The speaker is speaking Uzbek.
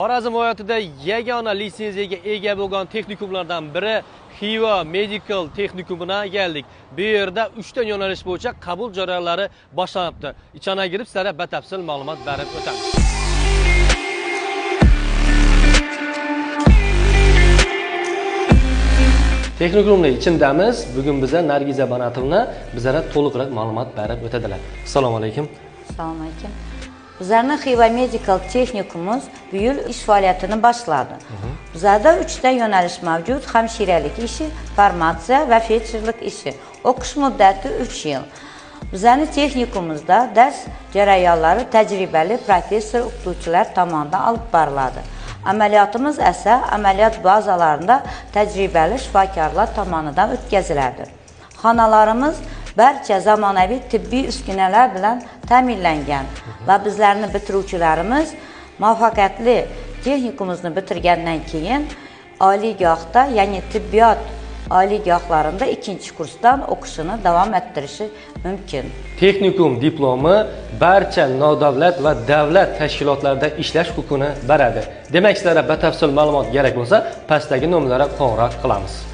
Xorazm viloyatida yagona litsenziyaga ega bo'lgan texnikumlardan biri Xiva Medical texnikumina keldik. Bu yerda 3 ta yo'nalish bo'yicha qabul jarayonlari boshlanibdi. Ichana kirib sizlarga batafsil ma'lumot berib o'tamiz. Texnikumning ichindamiz. Bugun biza Nargiza Banatovna bizlarga to'liqroq ma'lumot berib o'tadilar. Assalomu alaykum. Assalomu alaykum. Bizlarni Xiva Medical texnikumimiz bu yil ish faoliyatini boshladi. Bizlarda 3 ta yo'nalish mavjud: hamshiralik ishi, farmatsiya va feldsherlik ishi. O'qish muddati 3 yil. Bizlarni texnikumimizda dars jarayonlari tajribali professor o'qituvchilar tomonidan olib boriladi. Amaliyotimiz esa amaliyot bazalarida tajribali shifokorlar tomonidan o'tkaziladi. Xonalarimiz barcha zamonaviy tibbiy uskunalar bilan ta'minlangan va bizlarni bitiruvchilarimiz muvaffaqiyatli texnikumimizni bitirgandan keyin oliygohda, ya'ni tibbiyot oliygohlarida 2-kursdan o'qishini davom ettirishi mumkin. Texnikum diplomi barcha nodavlat va davlat tashkilotlarida ishlash huquqini beradi. Demak, sizlarga batafsil ma'lumot kerak bo'lsa, pastdagi nomerlarga qo'ng'iroq qilamiz.